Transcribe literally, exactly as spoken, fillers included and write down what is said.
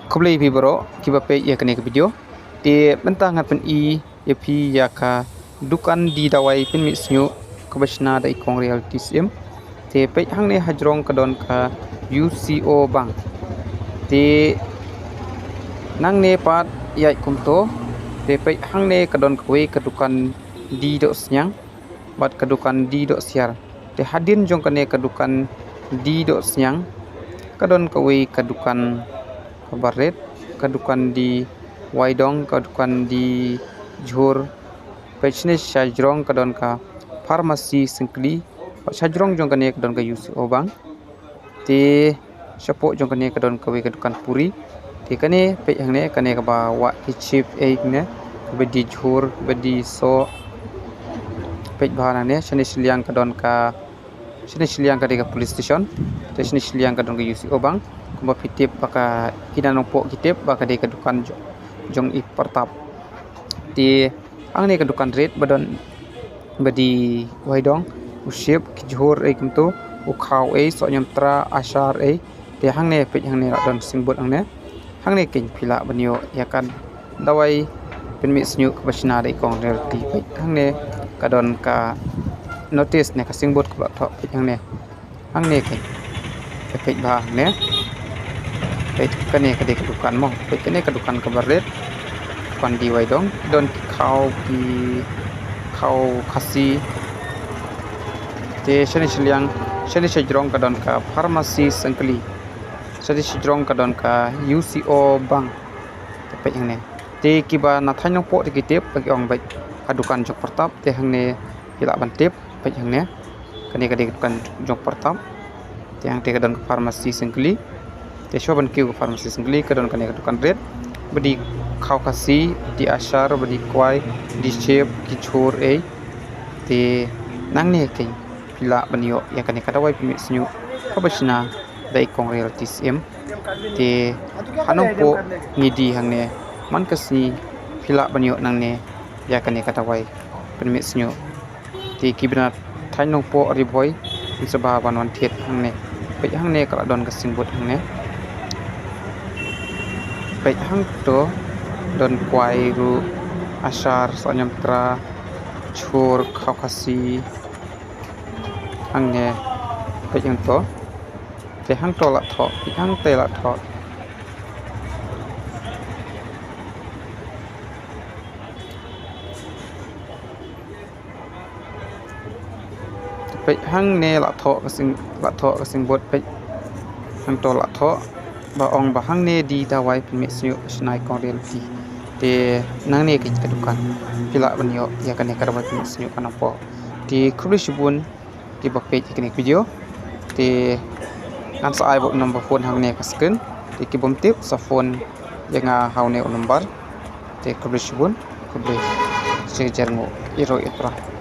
Khublei phi baroh kiba peit ïa kane ka video. Te mynta ngan pyni ïa phi ïa ka dukan die dawai pynmih shñiuh kaba shna da i Kong Reality Syiem. Te peit hangne hajrong ka don ka U C O Bank. Te nangne pat ïaid kumto. Te peit hangne ka don kawei ka dukan die dohsniang bad ka dukan die dohsiar. Te hadien jong kane ka dukan die dohsniang ka don kawei ka dukan kaba rit, ka dukan die waidong, ka dukan die jhur. Peit shane shajrong ka don ka pharmacy Syngkli. Bad shajrong jong kane ka don ka U C O Bank. Te shapoh jong kane ka don kawei ka dukan puri. Te kane peit hangne kane kaba wah ki chip ei kane, kaba die jhur, kaba die soh. Peit bha nangne, shane shiliang ka don ka, shane shiliang ka dei ka police station. Te shane shiliang ka don ka U C O Bank. Kumba phi tip ba ka kine nongpoh ki tip ba ka dei ka dukan jo-, jong i Partap. Te hangne ka dukan rit ba don ba die waidong, u ship, ki jhur ei kumto, u khaw ei, soh niamtra, ashar ei. Te hangne peit hangne la don signboard hangne. Hangne keiñ phi lah ban ïoh ïa ka dawai pynmih shñiuh kaba shna da i Kong Reality. Peit hangne ka don ka notice ne ka signboard kaba la thoh, peit hangne. Hangne keiñ. Te peit bha hangne. Peit kane ka dei ka dukan mo. Peit kane ka dukan kaba rit. Dukan die waidong. Don ki khaw, ki khaw Khasi. Te shane shiliang, shane shajrong ka don ka pharmacy Syngkli. Shane shajrong ka don ka U C O Bank. Te peit hangne. Te kiba na thaiñ nongpoh te ki tip ba ki ong beit ka dukan jong Partap, te hangne phi lah ban tip. Peit hangne. Kane ka dei ka dukan jong Partap. Te hangte ka don ka pharmacy Syngkli. Te shuwa ban kiew ka pharmacy Syngkli ka don kane ka dukan rit. Ba die khaw Khasi, die ashar, ba die kwai, die chip, ki jhur ei. Te nangne keiñ phi lah ban ïoh ïa kane ka dawai pynmih shñiuh kaba shna da i Kong Reality Syiem. Te ha nongpoh ngi die hangne, man ka sngi phi lah ban ïoh nangne ïa kane ka dawai pynmih shñiuh. Te kiba na thaiñ nongpoh Ri Bhoi, phin sa bha ban wan thied hangne. Peit hangne ka la don ka signboard hangne. Peit hangto don kwai ruh, ashar, soh niamtra, jhur, khaw Khasi. Hangne peit hangto. Te hangto la thoh, peit hangte la thoh. Te peit hangne la thoh ka sing, la thoh ka signboard, peit hangto la thoh ba ong ba hangne die dawai pynmih shñiuh shna i Kong Reality. Te nangne keiñ ka dukan phi lah ban ïoh ïa kane ka dawai pynmih shñiuh ka nongpoh. Te khublei shibun kiba peit ïa kane ka video. Te ngan sa ai bad u number phone hangne ka screen. Te ki bym tip sa phone ïa nga ha une u number. Te khublei shibun, khublei shihajar nguh, ïaroh ïatyrwa.